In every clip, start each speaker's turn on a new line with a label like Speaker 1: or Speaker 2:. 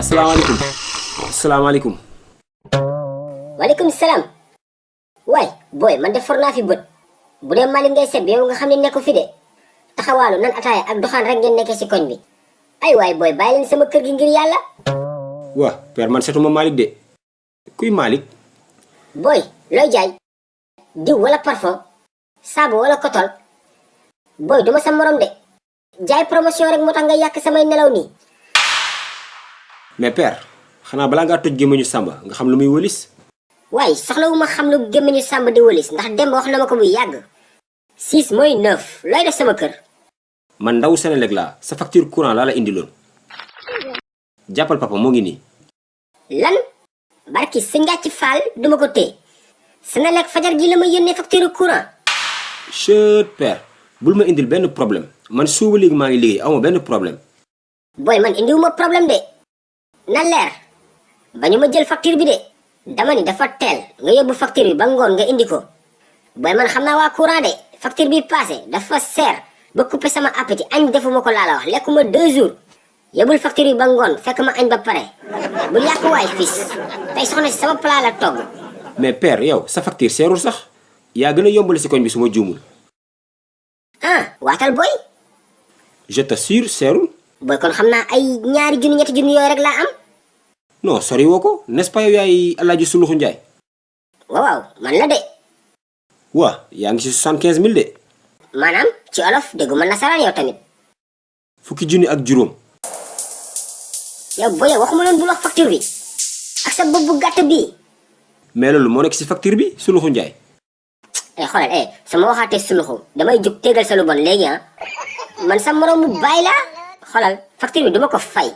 Speaker 1: asalaamaaleykum. asalaamaaleykum.
Speaker 2: waaleykum salaam. waay booy man de for naa fi bët bu dee Malick ngay seet bi yow nga xam ne nekku fi de taxawaalu nan ataaya ak doxaan rek ngeen nekkee ci koñ bi ay waay booy bàyyi leen sama kër gi ngir yàlla.
Speaker 1: waa père man seetuma Malick de kuy Malick.
Speaker 2: booy looy jaay diw wala parfum saabu wala kotol booy duma sa morom de jaay promotion rek moo tax nga yàq samay nelaw nii.
Speaker 1: mais père xanaa balaa ngaa toj gémmiñu Samba nga xam lu muy wëlis.
Speaker 2: waaye soxlawuma xam lu gémmiñu Samba di wëlis ndax dem wax na ma ko bu yàgg. 6 mooy 9 looy def sama kër.
Speaker 1: man ndaw Senelec laa sa facture courant laa la indiloon. jàppal papa moo ngi nii.
Speaker 2: lan barki sëñ nga ci faal duma ko téye Senelec fajar gi la ma yónnee facture courant.
Speaker 1: chut père bul ma indil benn problème man suuba léegi maa ngi liggéey awma benn problème.
Speaker 2: booy man indiwuma problème de na leer bañu ma jël facture bi de dama ni dafa teel nga yóbbu facture bi ba ngoon nga indi ko booy man xam naa waa courant de facture bi passé dafa seer ba coupé sama appétit añ defuma ko laa la wax lekkuma 2 jours yóbbul facture bi ba ngoon fekk ma añ ba pare bul yàq waay fils tey soxna si sama plat la togg.
Speaker 1: mais père yow sa facture seerul sax yaa gën a yombale si koñ bi su ma juumul.
Speaker 2: ah waatal booy.
Speaker 1: je t'assure seerul.
Speaker 2: booy kon xam naa ay ñaari junni ñetti junni yooyu rek laa am.
Speaker 1: non sori woo ko n'est-ce pas yow yaay Alaaji Suluxu Njaay.
Speaker 2: waaw man la de.
Speaker 1: waa yaa ngi si 75000 de.
Speaker 2: maanaam ci olof dégguma nasaraan yow tamit.
Speaker 1: fukki junni ak juróom.
Speaker 2: yow booy waxuma loon bul wax facture bi ak sa bopp bu gàtt bii.
Speaker 1: mais loolu moo nekk si facture bi Suluxu Njaay.
Speaker 2: xoolal su ma waxaatee suluxu damay jug tegal sa lu bon léegi man sa moroom mu bàyyi laa xoolal facture bi duma ko fay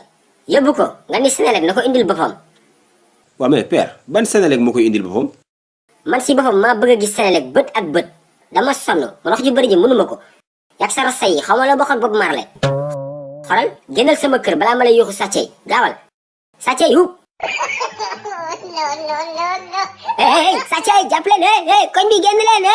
Speaker 2: yóbbu ko nga ni Senelec na ko indil boppam.
Speaker 1: waaw mais père ban Senelec moo koy indil boppam.
Speaker 2: man si boppam maa bëgg a gis Senelec bët ak bët dama sonn man wax ju bëri ji mënuma ko yàgg sa rasa yi xaw ma la bokkoon Bob Marley xoolal génnal sama kër balaa ma lay yuuxu sàccee gaawal sàccee yu sàccee jàpp leen koñ bi génn leen